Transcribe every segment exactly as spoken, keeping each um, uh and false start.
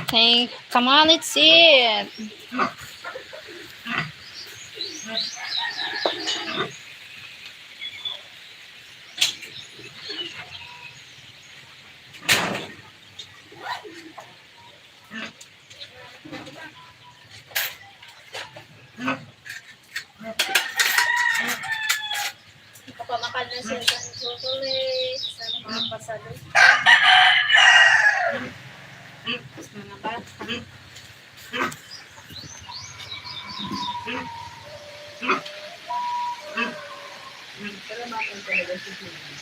Thank, come on, let's eat. Kapamakan na siya sa chocolate, sa mga pasalubong. Sa mga bata. Salamatan talaga si Julie.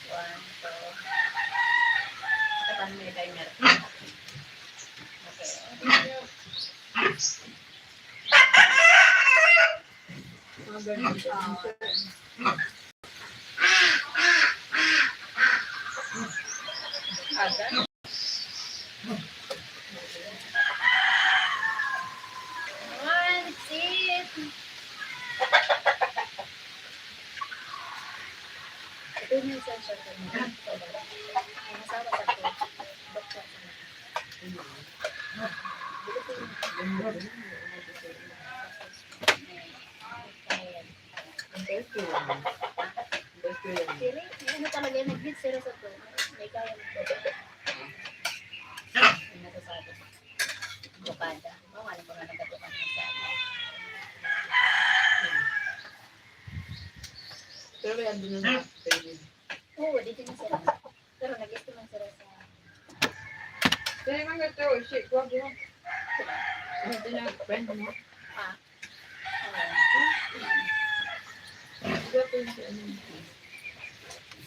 One, two. Ito pa, may timer. Okay. Magaling siya. Aga. One, sit. Ito na yung sensor ko. Ang asawa sa ko, doktor sa Ang best ko yan. Ang best ko yan. Siri, ano talaga yung nag-beat sila sa to? May kaya mo. Ang nasasabi. Bukada. Mga ano ko na nagkatukan ng sa akin. Pero may ando na na. Oo, dito na sila. Pero nag-guest naman sila sa Kaya nga ito, shit, wag mo. Hindi na, friend mo. Ah. Hindi ko yung si ano.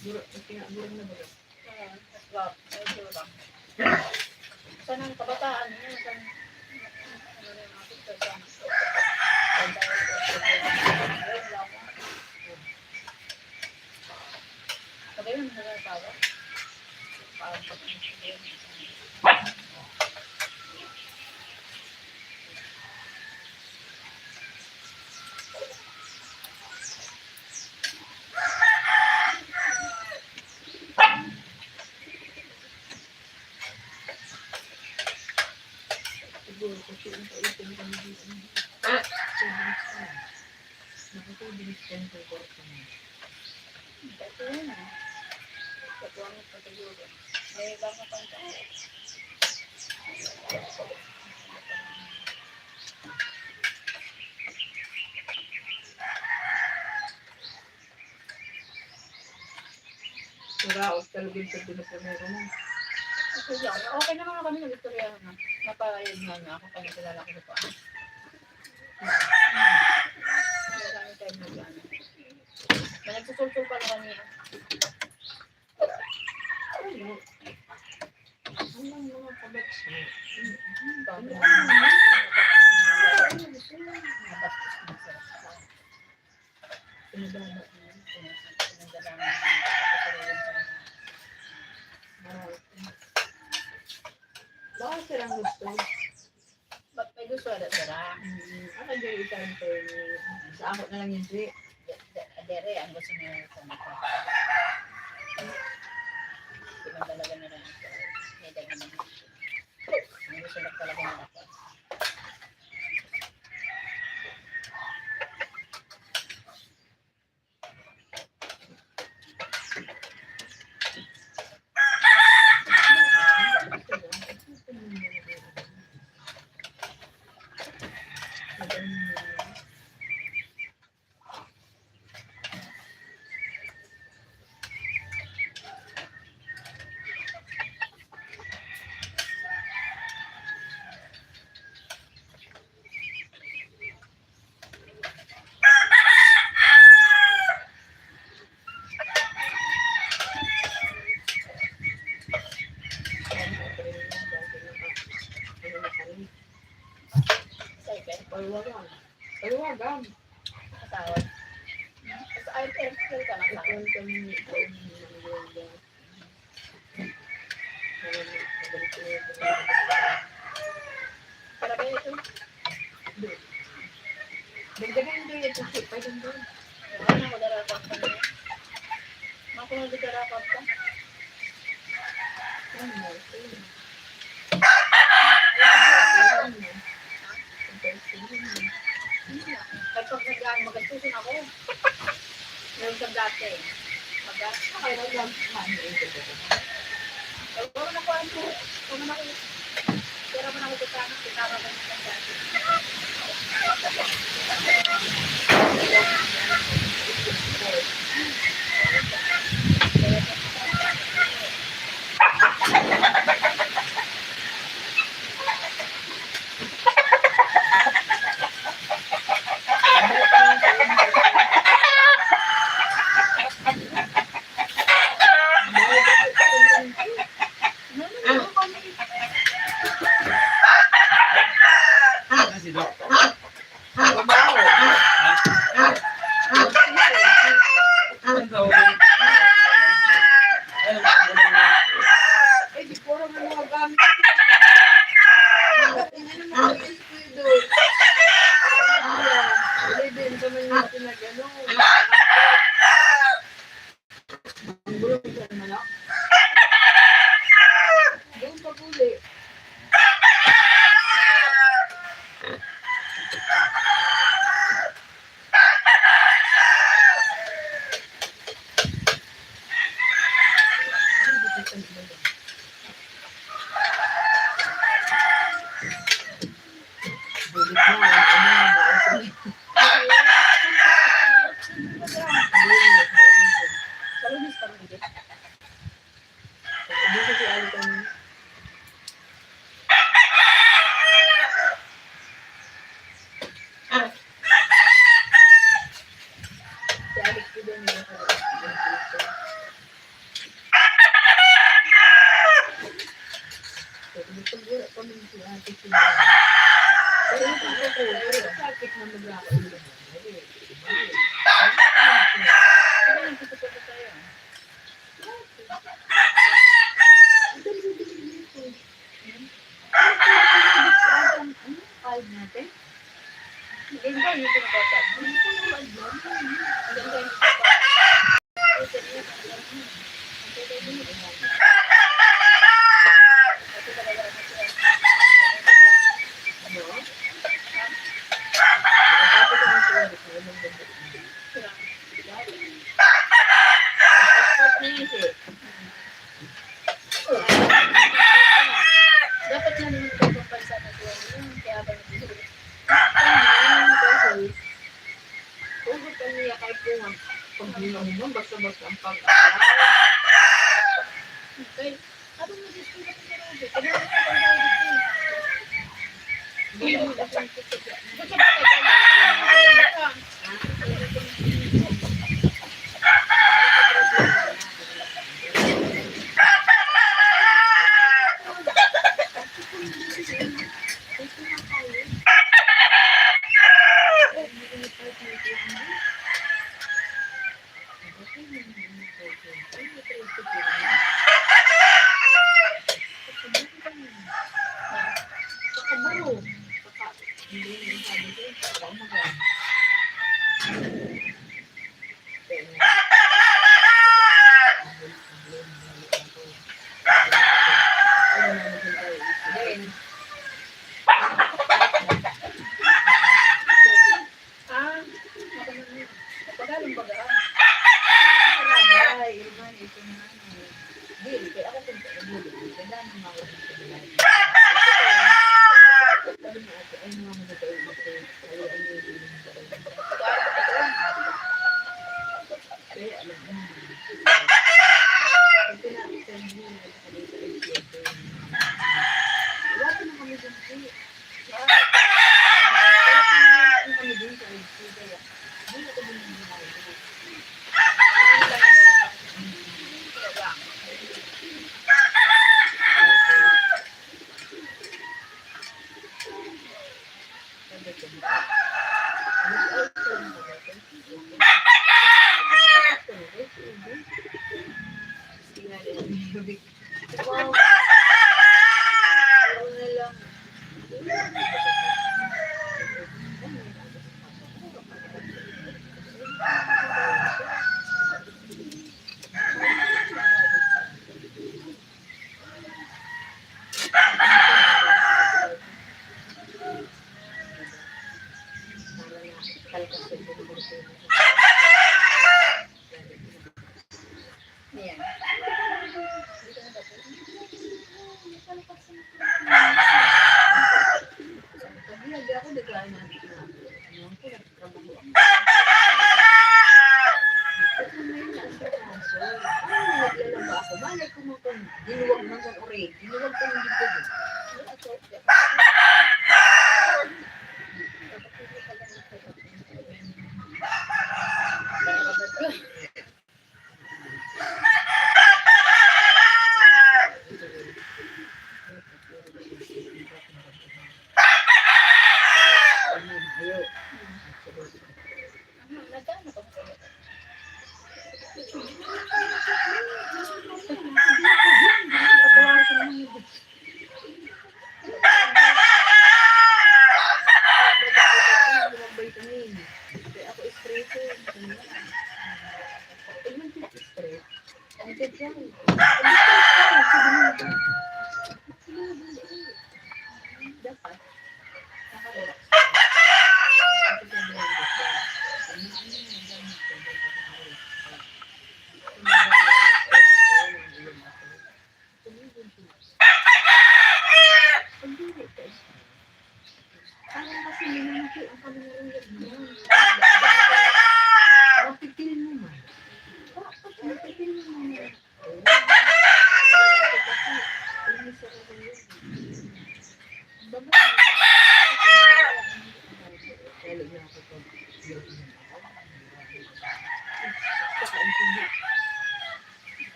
Buro, kasi nga, buro na buro. Ayan, mas wag. Ay, sure lang. Saan ang kabataan? Yun, saan, ano na yung mga picture sa Ayun lang. Pag ayun, nagkakawa. Siguro kasi ang kausap ng mga ano, savings plan. Naka-savings plan po ba ako? Ito yun, ah. Ito ang pagkaluto. May iba ka pang tao. Maraos talaga yung pagpinapamera mo. Kasi ano, okay naman ako kami, nag-istorya na. Napayag nga niya ako, kaya kilala ko sa paan. Kaya kami tayo nag-ano. May nagsusulsul pa na kanina. Ano? Anong mga kabats mo? Ano? Ano? Ano? Ano? Ano? Ano? Baka sirang gusto. Ba't may gusto na sira? Mm, ano, di, ito ang pwede. Sa ako na lang yun, di. Dere, ang gusto niya sa mga. Ibang talaga na lang ito. May dagdag na. Ang gusto na talaga nila. Tawagan. Tawagan. Asawa. Sa I P M skill ka na sa. Ito ang kami ni Ito ang kami ni Para ba ito? Dagdagan ko yung tuki pa dun doon. Ano ko dara pa ko. Mako na dara pa ko. Ano mo? Pag pag nag-ano, magastusin ako. Meron sa dati. Magas. Ay, wala lang. Ay, wala na ko ang tu-, wala na ko. Pero man ako sa tanong, pinara ko na sa dati. Ay, di ko alam ang mga gamit ko. Ano mga gamit ko doon? Hindi din sa mga pinag-ano. Ang gulo ko sa manok. Doon pag-uli. Dapat na naman ito pang bansa na ito, ano, kaya ba natin siguro? Ano, kasi, hugot kami ya kay Pungan. Pag di na naman, basta-basta ang pag-apply. Okay. Ano mo, Diyos ko, ano mo, Diyos ko, ano mo, Diyos ko? Ah, mapagalong baga. Ay, irmani, ito na ano. Di, kaya ako kung nagluluto, kailangan mga walang paglalagay. Sabi niya, ate, ay, mga mga tayo ito. Ay, ano yung feeling ko? Kaya alam mo, kasi na, sa hindi mo sa kanila sa ito. Wala pa na kami dun, eh. Dinuwag ko yung dibdib eh.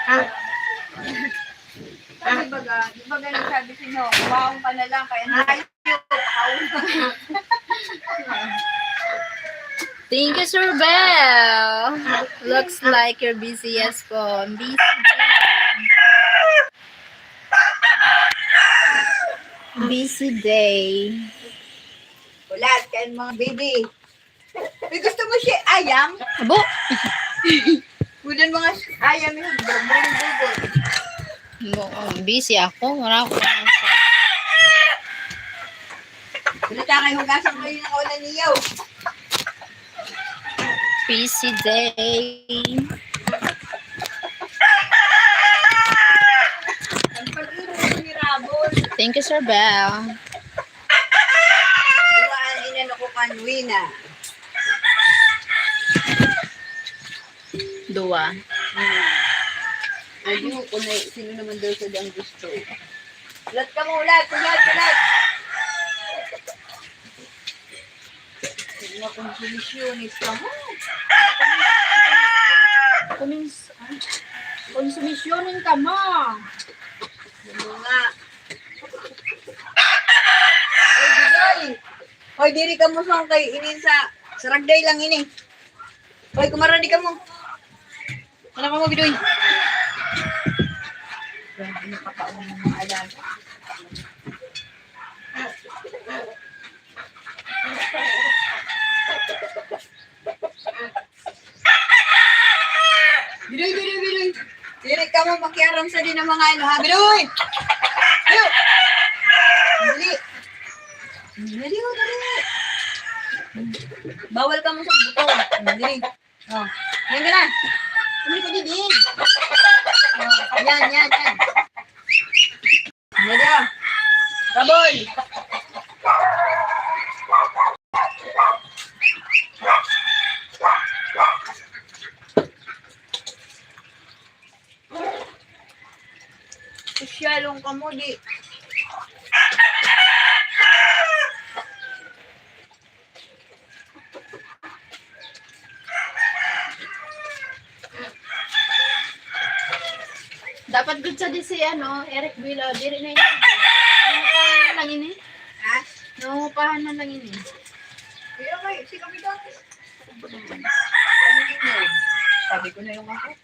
Ah. Kasi baga, di ba ganun sabi sa inyo, kumaon ka na lang, kaya na Thank you, Sir Bell. Looks like you're busy. Yes po. Busy day. Busy day. Wala, kain mga baby. May gusto mo siya ayam? Abo. Kunan mo nga ayam yung bubon. Busy ako. Wala ako. Wala ta kayo hugasan ko yung nakauna niyo. Busy day. Ang pag-inom ni Rabon. Thank you, Sir Bell. Duwa ang inano ko kan Wina. Duwa. Hmm. Ay, di ko na, sino naman daw sa dang gusto? Ulat ka mo, ulat, ulat, ulat. Mga konsumisyonis ka mo. Kumis-, ay, konsumisyonin ka mo. Ano nga? Oy, Bigoy. Oy, diri ka mo song kay inin sa, sa ragday lang ini. Oy, kumaradi ka mo. Ano ka mo, Bidoy? Yan, ano ka pa, ano mo, alam. Makiaram sa din ang mga ano, ha? Biloy! Biloy! Dali! Dali, oh, dali! Bawal ka mo sa buto. Dali. Oh, yan ka na. Hindi ka din. Oh, yan, yan, yan. Yan na. Kaboy! Sosyalon ka mo, di. Dapat gud sa di si, ano, Eric Villa, diri na ini. Nangupahan na lang ini. Ha? Nangupahan na lang ini. Pero may, si kami dati. Sabi ko na yung ako.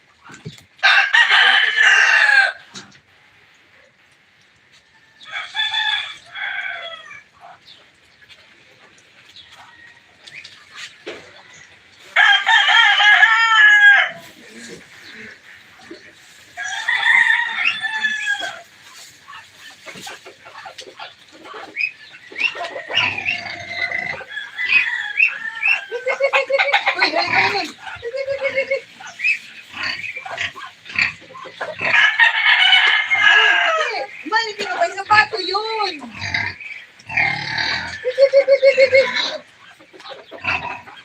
Uy, dali ka naman. Mali, di ba may sapato yun?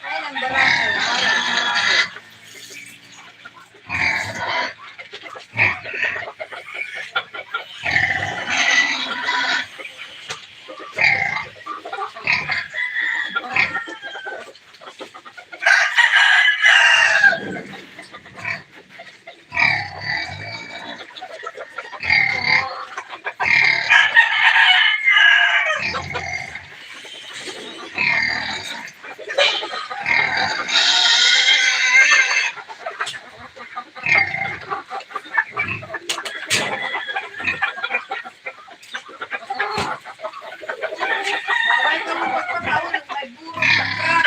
Ay, nang barako. Bawal ka magpapatawag, may burong ka.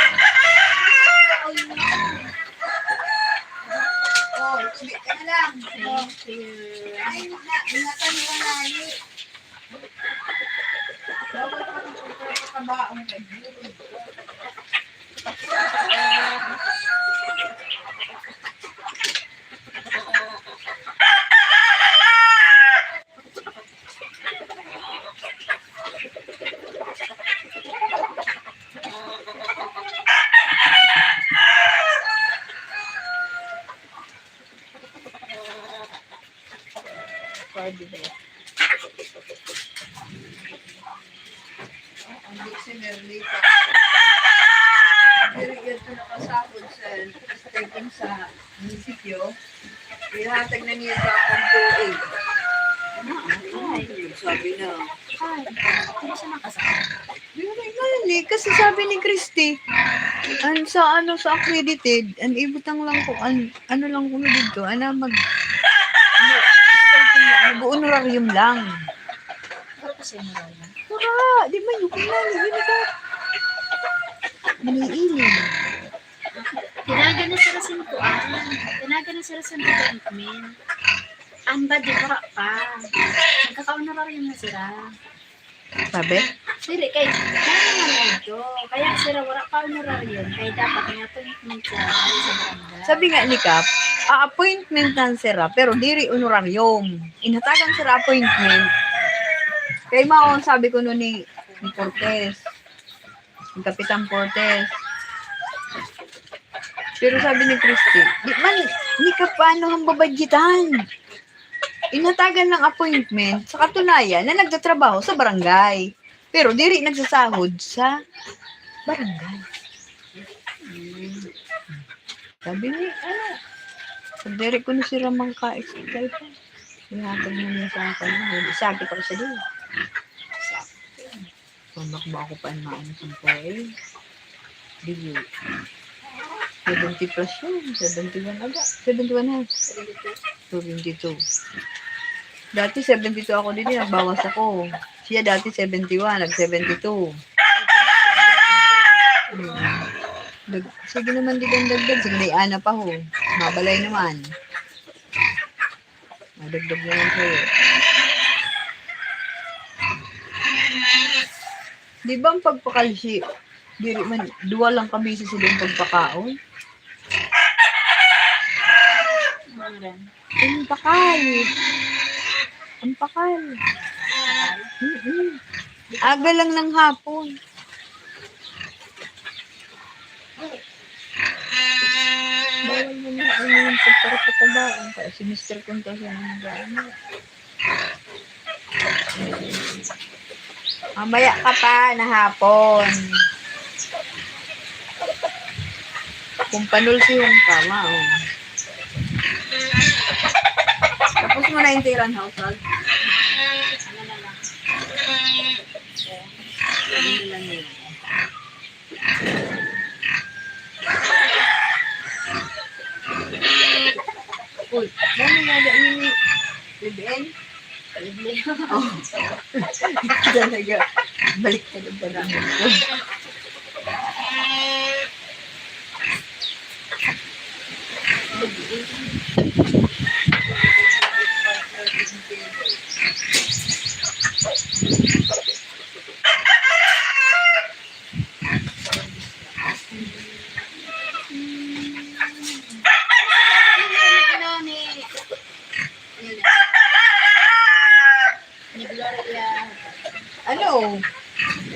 Oh, hindi ka na lang. Thank you. Ay, na, ingatan mo na, ni. Bawal ka magpapatawag, kay burong. Pwede ba? Ang dictionary ka. Diri yadto nakasahod sa stipend sa munisipyo. Ihatag na niya sa akong two A. Ano? Ay. Sabi na. Ay, hindi siya nakasahod. Diri man, eh, kasi sabi ni Christy, an sa, ano, sa accredited, an ibutang lang ko, an, ano lang ko didto, ana, mag, ano, stipend lang, mag-honorarium lang. Pero kasi honorarium. Tara, di ba yung kailangan, yun ka. Maniili. Tinagan na sira sin kuan. Tinagan na sira sin appointment. An ba, di, wara pa. Nagkaka-honorarium na sira. Sabi? Diri, kay, ano naman ito? Kaya sira wara pa honorarium, kay dapat may appointment sa, sa barangay. Sabi nga ni Kap, a-appointment nan sira, pero diri honorarium. Inhatagan sira appointment. Kay mao, sabi kuno ni, ni Cortez, ni Kapitan Cortez. Pero sabi ni Christy, di man, ni Kap, paano hambabadjitan? Inhatagan lang appointment sa katunayan na nagtatrabaho sa barangay. Pero diri nagsasahod sa barangay. Sabi ni, ano, pag diri kuno sira mangka-Skype, ihatag mo niya sa akin. Sakit ako sa din. Tumak ba ako pa ang maano sa ko eh? Di, seventy plus yun. Seventy-one aga. Seventy-one ha? Seventy-two. Dati seventy-two ako din, nagbawas ako. Siya dati seventy-one, nag-seventy-two. Hmm. Dag-, sige naman, di kang dagdag. Sige, may ana pa ho. Mabalay naman. Madagdag na man kaya. Di ba an pagpakal si, diri man, duwa lang ka beses sila an pagpakaon? An pakal. An pakal. Mm-mm. Aga lang ng hapon. Bawal mo na ang pagpapatabaon. Kaya si Mister Contagion ang nag-ano. Mamaya ka pa na hapon. Kung panulsihon ka, ma, oh. Tapos mo na yung tiran household. Ano na lang. Ano na lang yun. Uy, ano nga ba ini? Live-in? Live-in. Oh. Talaga. Balik ka na ba naman ko? Ano ni, ni Gloria? Ano?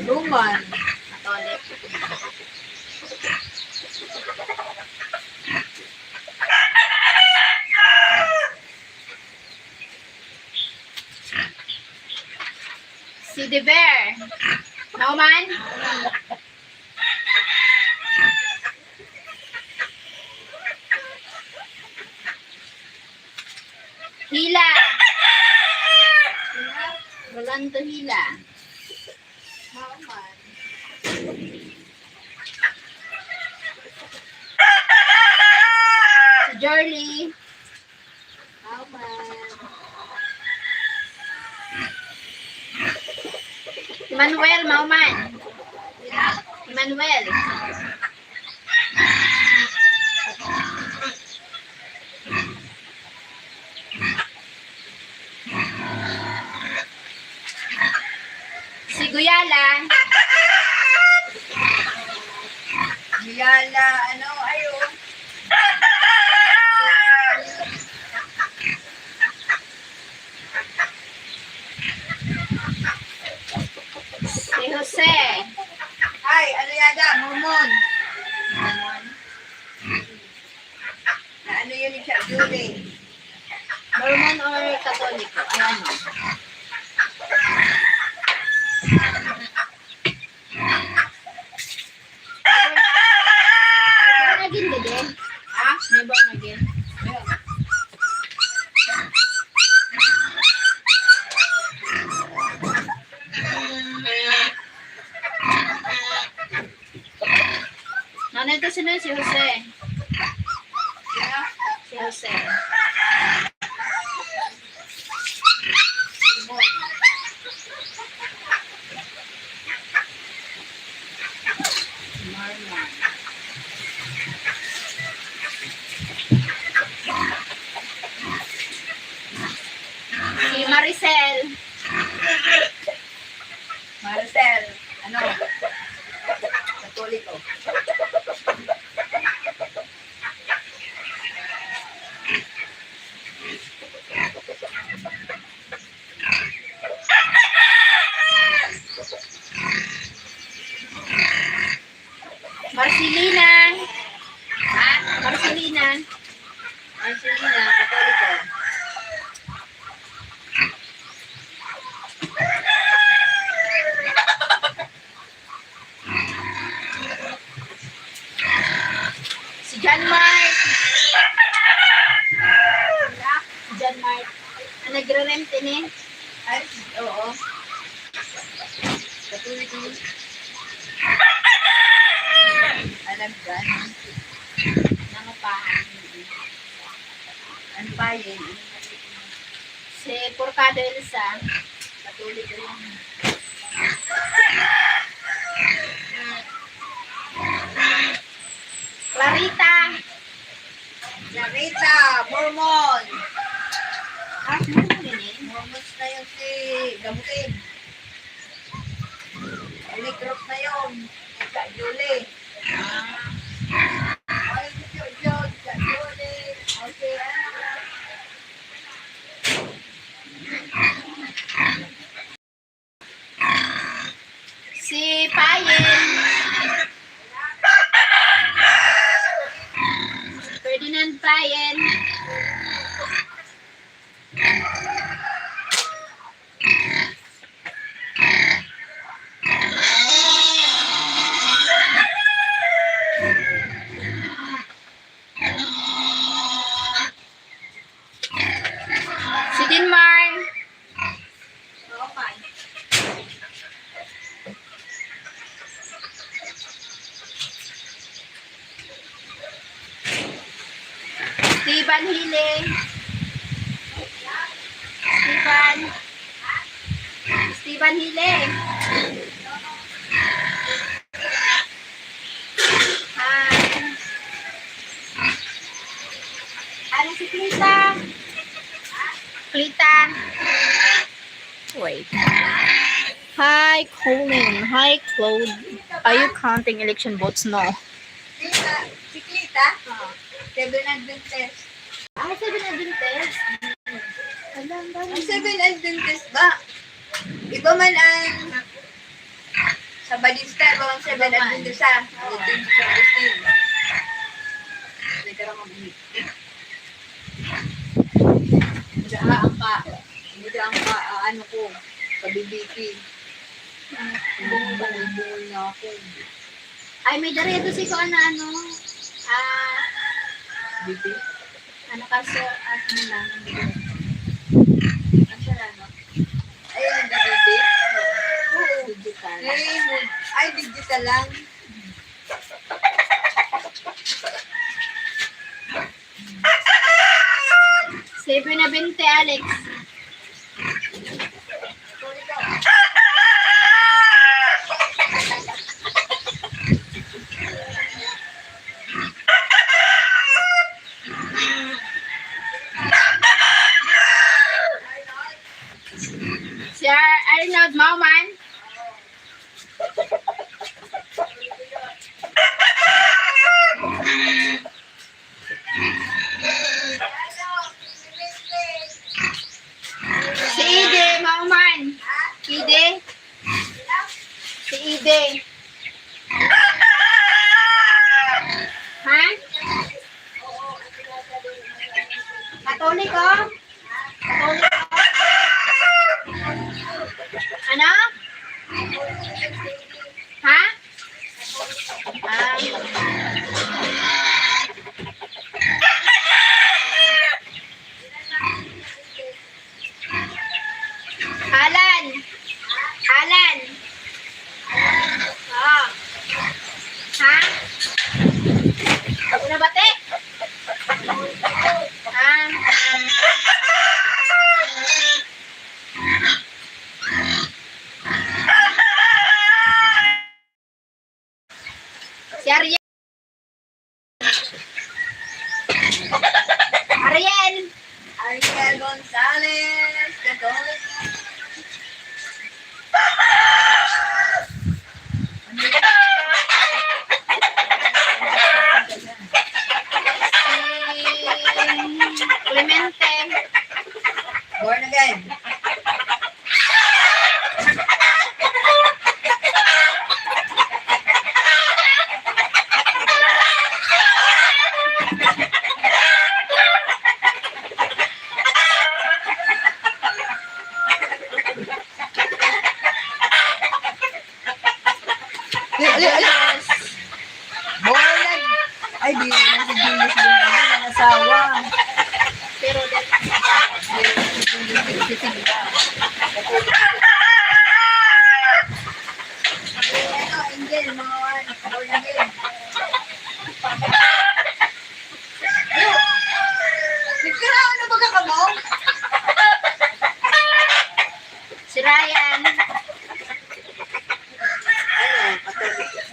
Roman. Catholic. Si De Bear. Mao man? Hila. Rolando Hila. Mao man? Si Jorly. Emmanuel, mao man? Emmanuel. Si Guyala. Guyala, ano, ayo. Si Jose. Ay, ano yata? Mormon. Mormon. Na ano yun siya, Julie? Mormon or Katoliko? Ay, ano? Born again ka din? Ha? May born again? Nanay to sino si Jose? Si Jose. Si Maricel. Maricel, ano? Katoliko. Marcelina. Ha? Marcelina. Marcelina, Katoliko. Si John Mark. Si John Mark. Ang nagre-rent ini. Ay, oo. Katoliko. Alam ka, ano? Nangupahan. Ano pa yun? Si Porcado Elsa. Katoliko yun. Clarita. Clarita, Mormon. Ah, Si Gamutin. Ulit group na yun. Sa Julie. Ay, si Jojo, sa Julie. Okay, ah. Si Payen. Ferdinand Payen. Si Dinmar. Steven Hili. Steven. Steven Hili. Hi. Ano si Clita? Clita. Wait. Hi, Colin. Hi, Claude. Are you counting election votes? No. Clita, si Clita? Oo. Seven Adventist. Ah, Seven Adventist? Ang Seven Adventist ba? Iba man ang Sabadista, iba man Seven Adventist, ah. Adventist sa Agustin. Nagkaroon ng Diha ang ka, diha ang ka, ah, ano ko, kabibiki. Bungol, bungol niya ako. Ay, may dara ito si kuan na ano, ah, B P? Ano kaso, ano lang, ano siya na, ano? Ay, ang B P? Oo. Digital. Ay, digital lang. Seven na bente, Alex. Si Ar-, Arnold Mauman. Si Ide, Mauman. Ide. Si Ide. Ha? Katoliko? Ano? Ha? Ah. Alan. Alan. Ah. Ha? Ako na bati? Ah. Si Ariel. Ariel. Ariel Gonzalez, Catholic. Si Clemente. Born again. Ay, ay, ay. Born again. Ay, di na si Venus din, ano, ng asawa. Pero dahil si Venus, si Venus, ito, Angel, mga one, born again. Nagkaraon na ba ka, Kabaw? Si Ryan. Ano, Katoliko.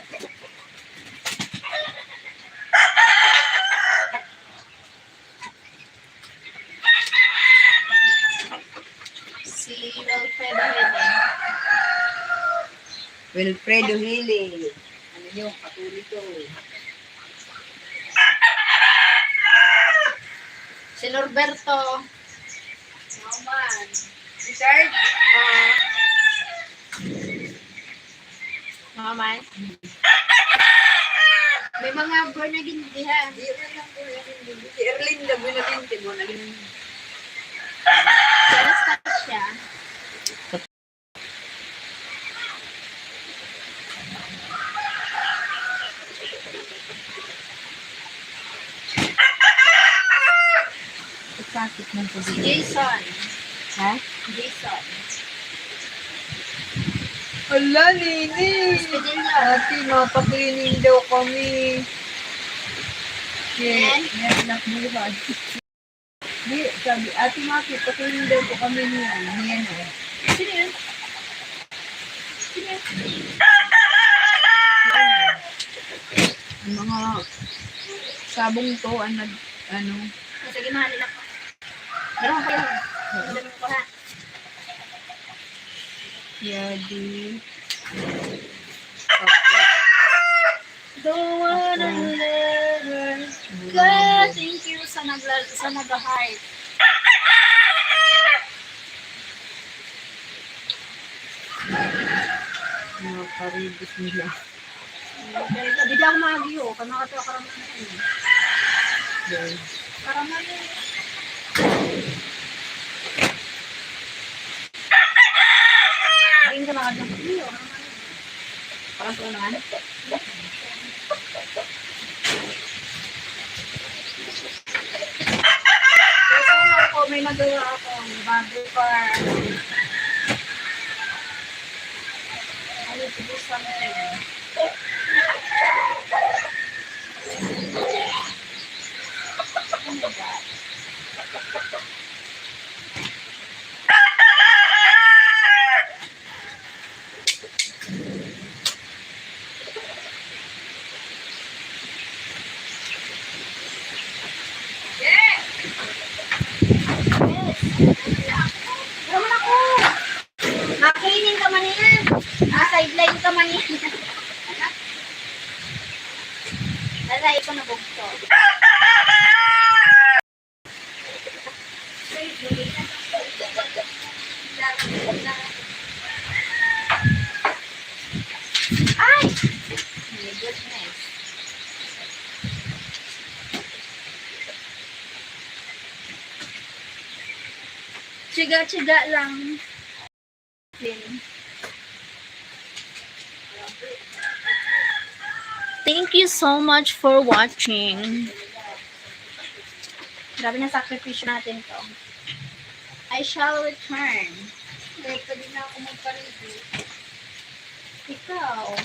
Si Wilfredo Hili. Ano yung Katoliko? Si Norberto. Norman. Richard? Ah. Norman. May mga born again diha. Di man lang born again din. Si Erlinda, born again din, born again. Si Anastasia. Sakit ng tubig. Si Jason. Ha? Jason. Hala, linis. Gusto din niya. Ate, mapa-cleaning daw kami. Yan. Yan, anak buhay. Di, sabi, "Ate Maki, pa-cleaning daw po kami niyan." Niyan, oh. Sino yun? Sino yun? Yan, oh. Ang mga sabong to, ang nag-, ano. Sige, mahal lang. Meron pa yun. Meron pa, ha? Yadi. Don't wanna let her go. Thank you sa nagla-, sa nag-heart. Mga karibis nila. Dali ka, di daw magi, oh. Kaya nakatawa ka naman na yun. Dahil. Para mali. Hindi ka makadang. Iyo, para sa unahan. Ito ako, may nagawa akong bago pa. Ano, ito po something. Nakining ka man yan. Ah, sideline ka man yan. Nasa ito na bugto. Ay! My goodness. Tiyaga-tiyaga lang. Thank you so much for watching. Grabe na sakripisyo natin to. I shall return. Kaya pwede na ako magpa-ready. Ikaw,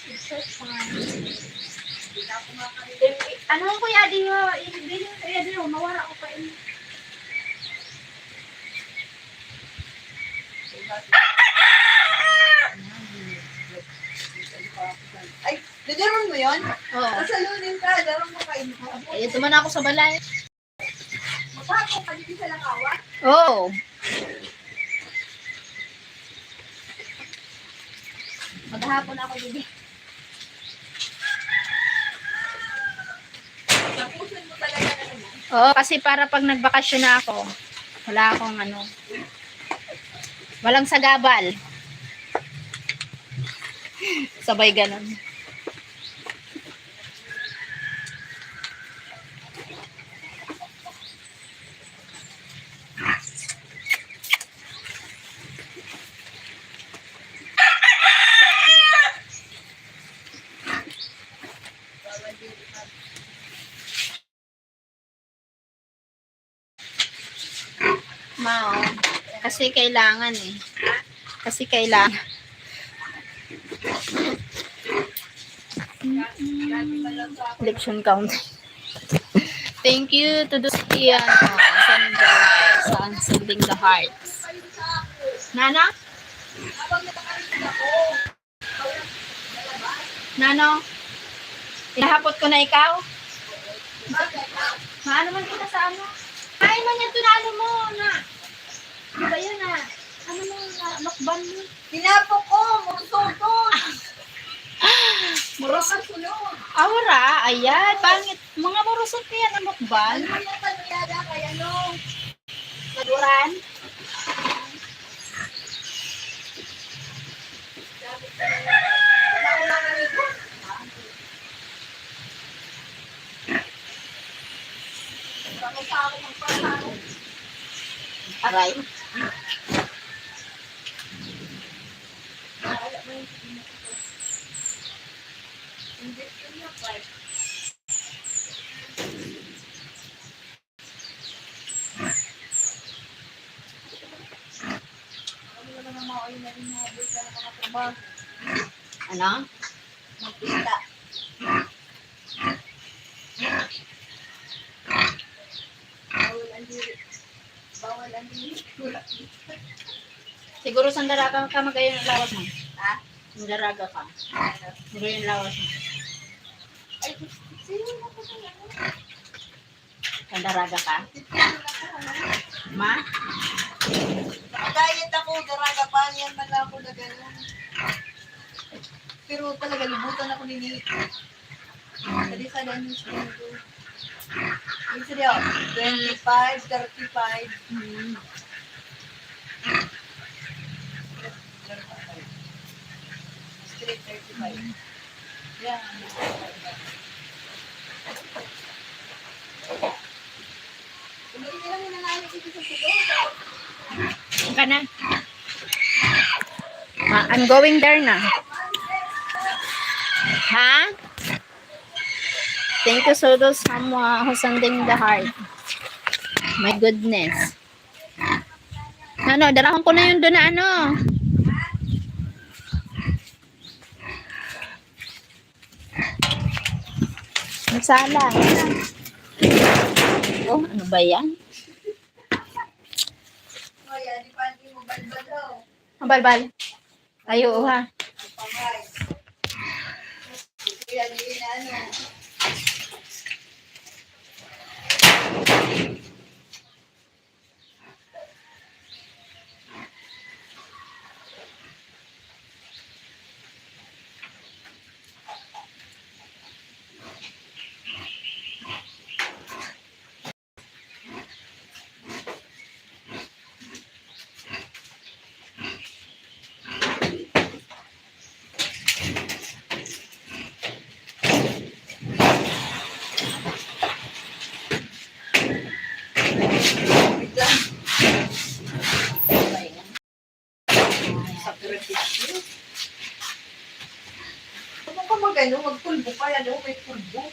it's your time. Hindi na ako makakalimutan. Eh, ano ko, Yadi, ha? Hindi yun, Yadi, oh, mawara ko pa, eh. Ay, dadaron mo yun? Oo. Sa salunin ka, daron mo kayo. Eh, ito man ako sa balay. Maghapon ka dito sa Lakawan? Oo. Maghapon ako dito. Tapusin mo talaga na naman. Oo, kasi para pag nagbakasyon na ako, wala akong ano, walang sagabal. Sabay ganun. Mao. Kasi kailangan eh. Kasi kailangan. Election count. Thank you to those, ano, sending the, sa sending the hearts. Nana? Nano? Inahapot ko na ikaw? Maano man kita sa ano? Ay, man yan, tunalo mo na. Di ba yun, ah? Ano na, mukbang mo? Tinapo ko, murusot ko. Murusot. Awara, ayan, pangit. Mga murusot niya na mukbang. Ano yung panyada kaya no? Maduran? Aray. Ano? Magkita. Bawal ang diri. Bawal ang diri. Siguro sandaraga ka, magayon ang lawas mo. Ha? Sandaraga ka. Ano? Magayon ang lawas mo. Ay, sino na po sa ano? Sandaraga ka? Ma? Diet ako, daraga pa. Yan man lang ako na ganun. Pero talaga, lubutan ako ni Nate. Dali sa daan yung screen ko. Yung seryo, twenty-five, thirty-five. Hmm. Straight thirty-five. Yeah. Ang ka na. Ah, I'm going there na. Ha? Thank you, Sodo, sa mga who sending the heart. My goodness. Ano, dalahon ko na yun doon na ano. Masala. Oh, ano ba yan? Ang balbal. Ay, oo, ha. Sakripisyo. Ano ka mag-ano? Magpulbo ka, ano? May pulbo.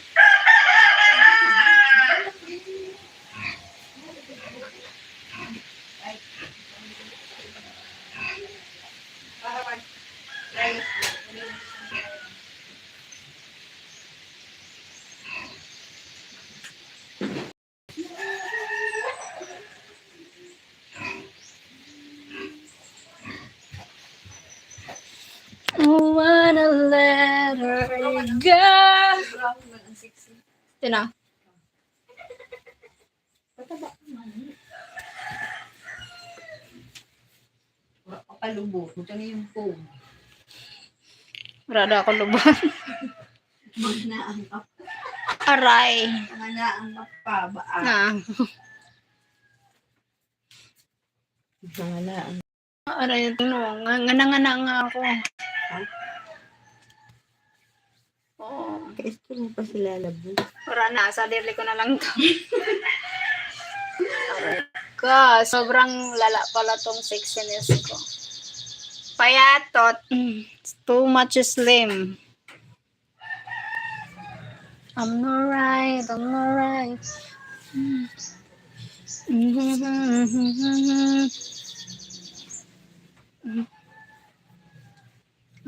Ay. Para mag-, Wanna let her go. Ito na. Wala ka pa lubot. Buta na yung phone. Wala daw ako lubot. Mga naang ka pa. Aray. Mga naang ka pa ba? Ah. Na. Mga naang. Aray, no. Nga, ngana-ngana nga ako. Ha? Oo. Kaistorya pa sila, labo. Wara na, sa diri ko na lang to. Aray ka, sobrang lala pala tong sexiness ko. Payatot. Mm, it's too much slim. I'm alright, I'm alright. Mm.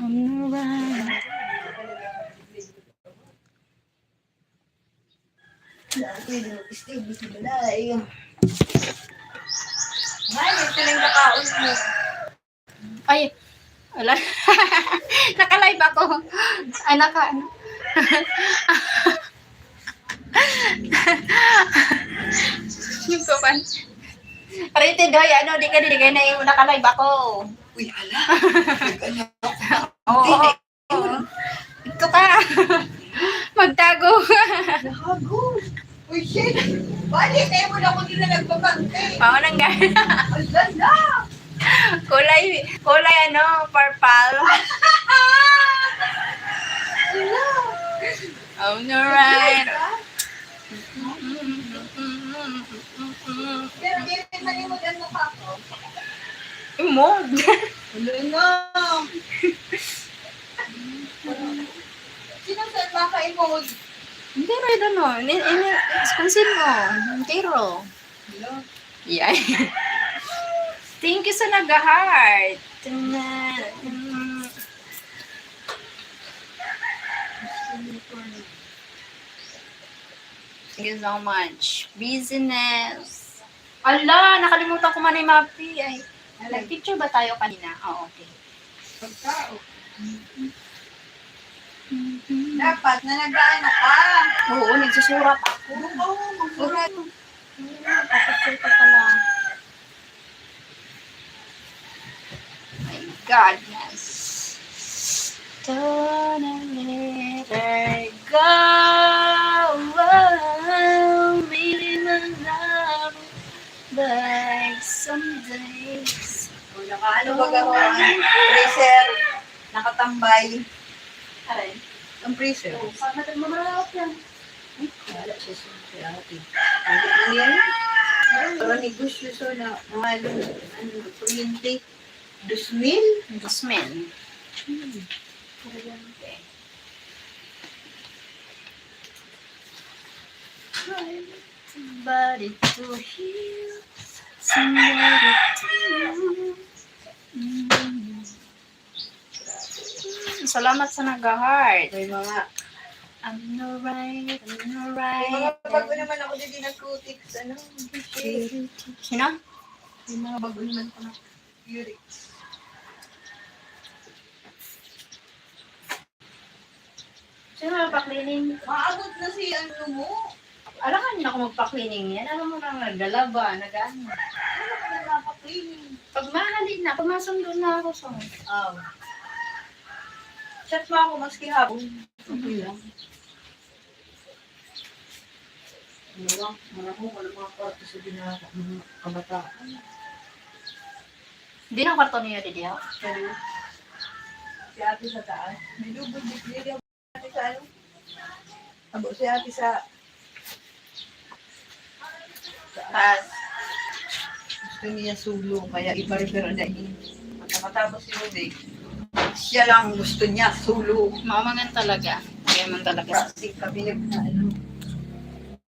I'm alright. Ay, wala. Naka-live ako. Ay, naka, ano. Yung kuwan. Printed, hoy, ano, di ka, di ka na yung naka-live ako. Uy, hala. Nag-ano ako. Oo. Di na yun. Ito ka. Magtago ka. Gago. Uy, shit. Bali, kaya mo na ako dito nagpapagte. Paano nga? Ang ganda. Kulay, kulay ano, purple. Hala. All right. Pero gipit na yung maganda pa ako. Imod. Wala na. Sino sa maka-imod? Hindi, Red, ano, ini, ini, kung sino, Kiro. Hello? Yeah. Thank you sa nag-heart. Thank you so much. Business. Ala, nakalimutan ko man ay mapi. Ay, nag-picture ba tayo kanina? Oo, okay. Pagkao. Dapat na nag-aano ka. Oo, nagsusurat ako. Oo, magsurat. Papicture ko pala. My goodness. Don't let her go. Maybe my love by some days. Nakaano ba ako ang freezer? Nakatambay. Aray. Ang freezer. Oo, sa mata mo, malawak yan. Ay, wala siya sa si ate. Ano, ano yan? Para negosyo sa na, mga ano, ano, kuryente. Dos mil? Dos mil. Hmm. Kuryente. Somebody to heal, somebody to love. Mm. Salamat sa nag-heart. May mga, I'm alright, I'm alright. May mga bago naman ako dito nag-cutics, ano, shade. Sino? May mga bago naman ako na cutics. Sino magpa-cleaning? Maabot na si ano mo. Alangan na ako magpa-cleaning yan. Ano mo nang naglalaba, nag-ano? Ano ka nang nagpa-cleaning? Pag mahali na, pag masundo na ako sa... Oh. Chat mo ako maski hapon. Okay lang. Ano lang, marami ko ng mga kwarto sa ginagawa ng mga kabataan. Di na kwarto niyo, di diya? Pero, si ate sa taas, may double degree. Ate sa ano? Abo si ate sa taas. Gusto niya solo, kaya iba-refer na eh. Pagkatapos si Ruby, siya lang gusto niya solo. Mamangan talaga. Kaya man talaga. Plastic cabinet na ano.